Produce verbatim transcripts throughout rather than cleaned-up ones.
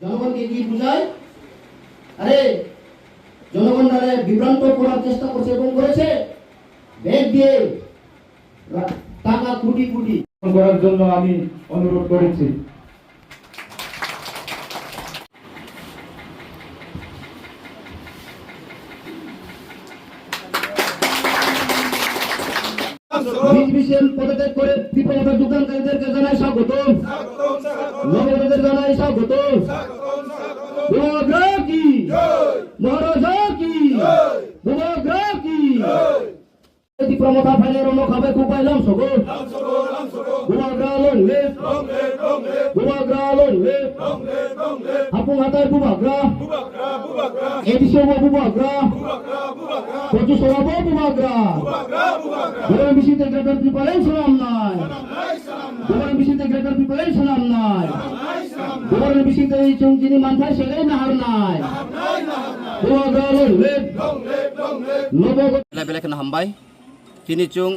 জনগণকে কি বুঝায়? আরে, জনগণ তাহলে বিভ্রান্ত করার চেষ্টা করছে এবং করেছে। ব্যাগ দিয়ে রা-, টাকা কোটি কোটি। করার জন্য আমি অনুরোধ করেছি। বিশ বিশ এম পদত্যাগ করে ত্রিপুরা মথা যোগদানকারীদেরকে জানাই স্বাগতম। নবগতদের জানাই স্বাগতম। বুবাগ্রা কি? মহারাজা কি? বুবাগ্রা কি? Tipra Motha phainairokno khabai khukbai lamsogo. Bubagra long live. Bubagra long live. Hapung hatai bubagra. A D C o bubagra. Kochusora bo bubagra. Bubagra bising tei Greater Tipraland salam nai. Bubagra bising tei Greater Tipraland salam nai. Bubagra bising tei chwng chini manthai segai nahar nai. Bubagra long live. Nobo. Belai belai kheno hambai. Tini chwng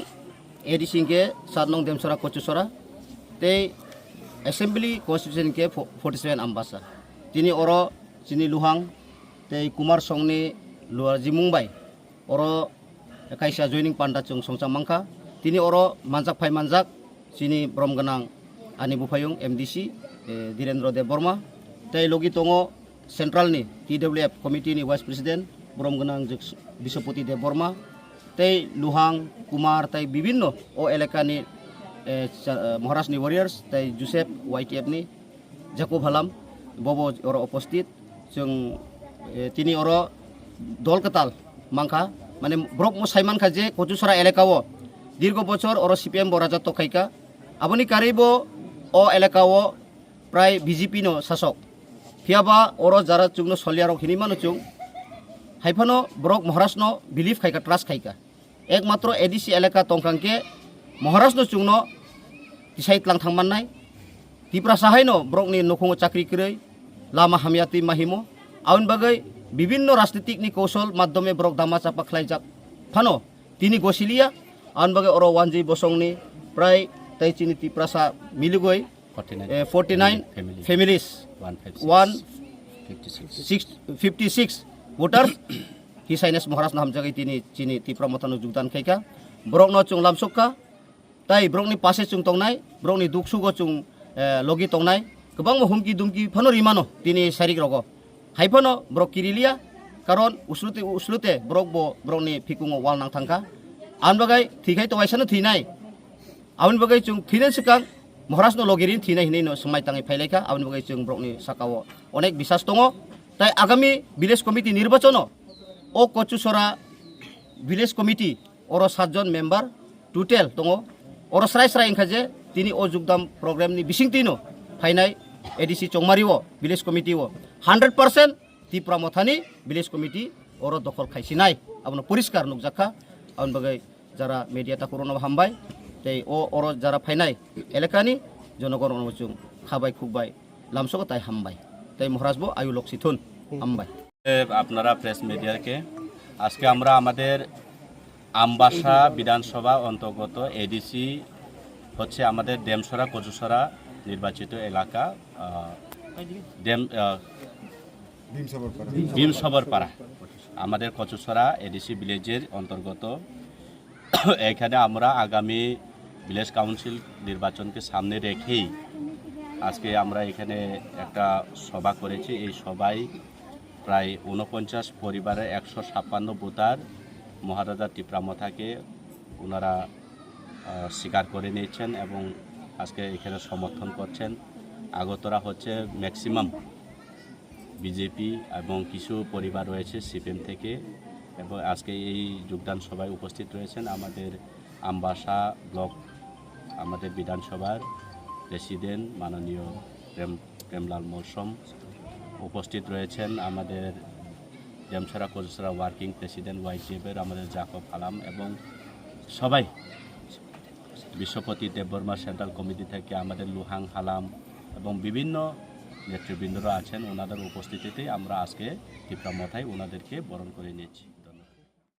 A D C hwnkhe sat nong Demsora Kochusora tei Assembly Constituency hwnkhe fo-, forty seven Ambasa. Tini oro chini Luhang tei Kumar Songni luarjimung bai oro kaisa joining panda chwng songcha mankha. Tini oro manjak phai manjak chini borom gwnang ani buphayung M D C, eh, Dhirendra Debbarma tei logi tongo Central ni T W F committee ni Vice President borom gwnang Jog-, Biswapati Debbarma tei Luhang, Kumar tei bibinno o elaka ni, eh, cha-, eh, Maharaj ni warriors tei Joseph Y T F ni Jacob Halam bobo oro oposthet. Chwng, eh, tini oro dol kwtal mankha, mane borok mo sai mankha je Kochusora elaka o dirgo bochor oro C P M bo raja tokhaika, aboni karwi bo o elaka o prai B J P no sasok. Phiya ba oro jara chwngno solyarok hinwi mano chwng. Hai phano borok Maharaj no believe khaika, trust khaika. Ekmatro A D C elaka tongkha hwnkhe Maharaj no chwngno tisai tlang thang mannai. Tiprasa haino borokni nukhungo chakri kwrwi, lama hamya twi mahimo. Aboni bagwi bibinno rajnitik ni kousol maddhome borok dama chapa khlaijak phano tini gosiliya. Aboni bagwi oro Wanjwi Bosongni prai tei chini Tiprasa miligwi forty nine, eh, forty nine families. Families. One five six. One fifty six. Six, fifty six voters. His Highness Maharaj no hamjagwi tini chini Tipra Mothano jogdan khaikha. Borokno chwng lamsokha. Tai borokni pase chwng tongnai, borokni duksugo chwng, eh, logi tongnai. Kwbangma humki dumki phano rimano tini sarik rogo. Hai phano borok kiriliya, karon uslute, uslute borok bo borokni phikungo wal nang thangkha. Aboni bagwi thwikhai to waisano thwinai. Aboni bagwi chwng thwinani swkang Maharaj no logi rin thwinai hinwi no swmai tangwi phailaikha. Aboni bagwi chwng borokni sakao onek bisas tongo. Tai agami village committee nirbachono o Kochusora village committee oro satjon member total tongo. Oro srai srai wngkha je tini o jogdam program ni bisingtwino phainai A D C Chongmari o village committee o hundred percent Tipra Mothani village committee oro dokhol khaisinai, abono poriskar nukjakha. Aboni bagwi jara media takhurokno hambai, tei o oro jara phainai elakani jonogonrokno chwng khabai khukbai lamsogo tai hambai, tei Maharaj bo ayu loksi thun. Hambai. আপনারা প্রেস মিডিয়াকে, আজকে আমরা আমাদের আমবাসা বিধানসভা অন্তর্গত এডিসি হচ্ছে আমাদের ডেমসরা কচুসরা নির্বাচিত এলাকা, আহ, ডেম-, আহ, ভীমসবরপাড়া। ভীমসবরপাড়া, আমাদের কচুসরা এডিসি ভিলেজের অন্তর্গত। এখানে আমরা আগামী ভিলেজ কাউন্সিল নির্বাচনকে সামনে রেখেই আজকে আমরা এখানে একটা সভা করেছি। এই সভায় প্রায় ঊনপঞ্চাশ পরিবারের একশো ছাপ্পান্ন ভোটার মহারাজা টিপ্রা মথাকে ওনারা, আহ, স্বীকার করে নিয়েছেন এবং আজকে এখানে সমর্থন করছেন। আগতরা হচ্ছে ম্যাক্সিমাম বিজেপি এবং কিছু পরিবার রয়েছে সিপিএম থেকে। এবং আজকে এই যোগদান সভায় উপস্থিত রয়েছেন আমাদের আমবাসা ব্লক, আমাদের বিধানসভার প্রেসিডেন্ট মাননীয় প্রেম, প্রেমলাল মলসম, উপস্থিত রয়েছেন আমাদের ডেমছড়া কচুছড়া ওয়ার্কিং প্রেসিডেন্ট ওয়াইটিএফের আমাদের জাকব আলাম এবং সবাই, বিশ্বপতি দেববর্মা সেন্ট্রাল কমিটি থেকে আমাদের লুহাং হালাম এবং বিভিন্ন নেতৃবৃন্দরা আছেন। ওনাদের উপস্থিতিতেই আমরা আজকে টিপ্রা মথায় ওনাদেরকে বরণ করে নিয়েছি।